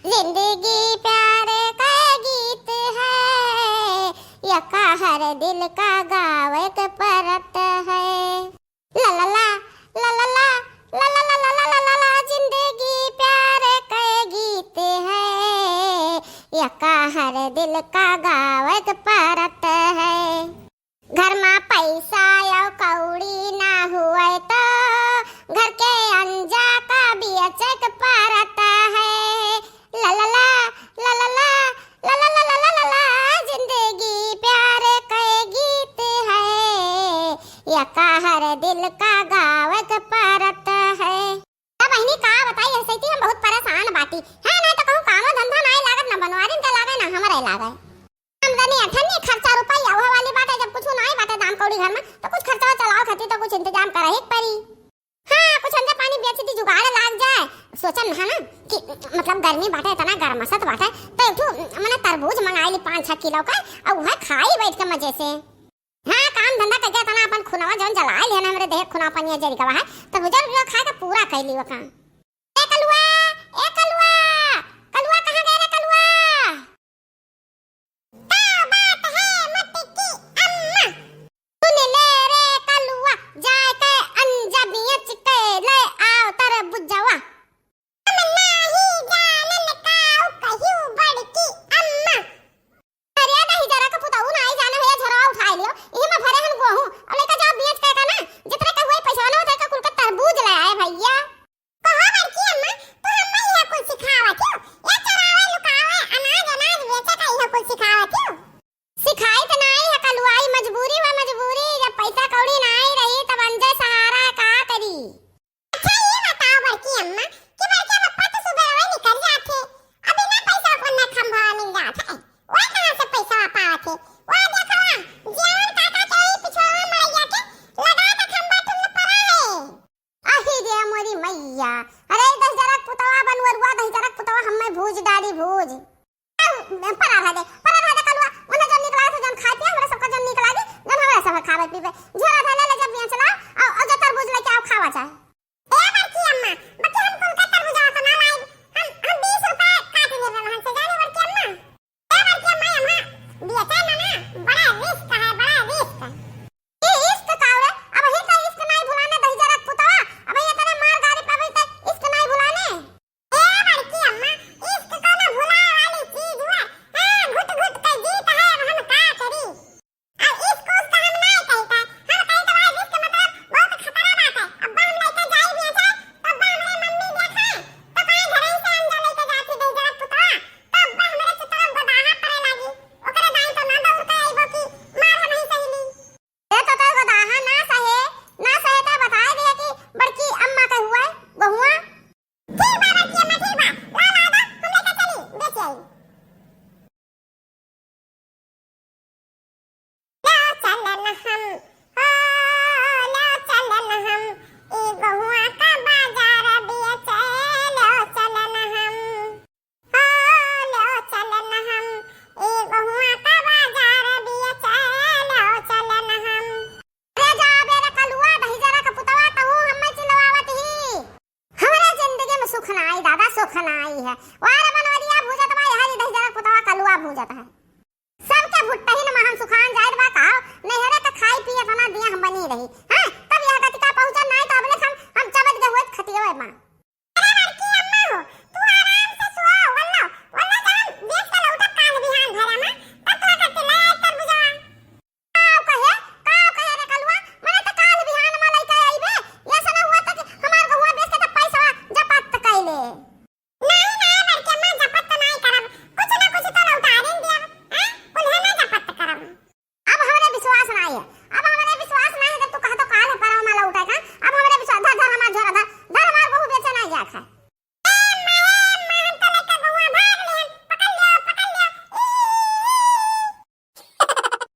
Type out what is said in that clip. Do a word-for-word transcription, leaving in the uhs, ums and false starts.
जिंदगी प्यार का गीत है, यका हर दिल का गावे के परत है। ला ला ला, ला ला ला, ला ला ला, जिंदगी प्यार का गीत है, यका हर दिल का गावे के परत है। घर मा पैसा या कौड़ी ना हुए तो घर के अंजा का बेचे के परत है। ला ला ला, ला ला ला, ला ला ला, जिंदगी प्यार के गीत है, यका हर दिल का गावे के परत है। अब बहिनी का बताई, ऐसे ही हम बहुत परेशान बाटी। है ना तो कहूँ कामो धंधा नाई लागत, ना बनवारिन के लागे, ना हमरे लागे। आमदनी अठन्नी, खर्चा रुपया उहे वाली बाटे, जब कुछ नाई बाटे दाम कौड़ी घर मा, तो कुछ खर्चा चलावे खातिर तो कुछ इंतजाम करे ही परी। हाँ, कुछ अंडा पानी बेच दी, जुगाड़ लाग जाए। सोचन है ना कि मतलब गर्मी बाटे, इतना गरमसत बाटे, तो एक ठो मने तरबूज मंगाई ली पाँच छह किलो का, और उहे खाई बैठ के मजे से। हाँ, काम धंधा करके इतना अपन खुनवा जौन जलाई लिहन, हमरे देह खुनवा पनिया जरि गवा है, तरबूजा उरबूजा खा के पूरा कैली वो काम। ए कलुआ, ए कलुआ, कलुआ कहाँ गए रे कलुआ? का बात है मोटकी अम्मा? सुन ले रे कलुआ, जाए के अंजा बेच के ले आओ तरबुजवा। हम नाही जानन काऊ कहियो बड़की अम्मा। अरे दहिजरा के पुतऊ नाही जाने हो, ये झोरवा उठाए लियो, इही मा भरे हन गोहूँ, अब लेके जाओ बेच के का ना, जितने के हुए पैसा ना उतने के कुल के तरबूज ले आए भैया। कहो बड़की अम्मा, तू हम्मे इहे कुल सिखावत हो? ये चोरावे, लुकावे, अनाज, अनाज बेचे का इहे कुल सिखावत हो? सिखाई त नाई है कलुआई, मजबूरी बा मजबूरी, जब पैसा कौड़ी नाई रही तब अंजे सहारा का करी? अच्छा ये बताओ बड़की अम्मा कि बड़की अम्मा पत सुबह निकल जाथे, अभी ना पैसा को ना खंभा मिल जात है, वह कहाँ से पैसा पावत है? वह देखवा, जियावन काका के वही पिछवा मड़ैया के लगा के खंभा टुल्ल पड़ा है। आही रे मोरी मैया, अरे दहिजरक पुतवा बनवरुआ, दहिजरक पुतवा हम्मे भूज डाली भूज। परा रह दे, परा रह दे कलुआ, उन्हें जौन निकला से जौन खाए पिए, हमरा सबका जौन निकला दी, जौन हमरा सब खावे पीवे। झोरा धैले ले जब बियान चलाओ, और, और जो तरबूज लेके आओ खावा जाए। ए बड़की अम्मा, बकी हम कुल का तरबूजा तो ना लाइब, हम, हम बीस रुपए काट ले रहन से जाने बड़की अम्मा। ए बड़की अम्मा, अम्मा, बेचे ना ना, बड़ा रिस्क है, बड़ा रिस्क। ई इश्क का रे? अब ही का इश्क नाई भुलाने दहिजरक पुतवा, अब ये तने मार गारी पावे त इश्क नाई भुलाने। ए बड़की अम्मा, इश्क कौनो भुलाए वाली चीज हुआ? हाँ, घुट घुट के जीत है, अब हम का करी? अब इश्क उश्क हम नाई कही का, हम कही तो भाई रिस्क मतलब बहुत खतरा बात है। अब हम लेके जाई भी जाए, तो अब हमरे मम्मी देखा, तो काहे घरे से अंडा लेके जाती दहिजरक पुतवा, तो अब हमरे चुतरा गोदाहा पड़े लागी। ओकरे दाई तो ना दौड़ के आइबो कि मार हम ही सही ली। ए तो तोर गोदाहा ना सहे, ना सहे तो बताए दिया कि बड़की अम्मा के हुआ है, बहुआ। ठीक बा बड़की अम्मा, ठीक बा। ला, ला दा, हम लेके चली, बेच आई। लो चलन हम, ओ, लो चलन हम, ई बहुआ का बाजार बेचे, लो चलन हम। हो, लो चलन हम, ए बहुआ का बाजार बेचे, लो चलन हम। अरे जा बे रे कलुआ, दहिजरा का पुतवा, तहू हम्मे चिल्लवावत ही। हमरे जिंदगी में सुख ना आई दादा, सुख ना आई है। वाह रे बनवरिया भूजत बा, यह दहिजरा का पुतवा कलुआ भूजत है। सबके भुट्टहिन महन सुखान जाइत बा का, नैहरे के खाई पिए तना दिया हम बनी रही।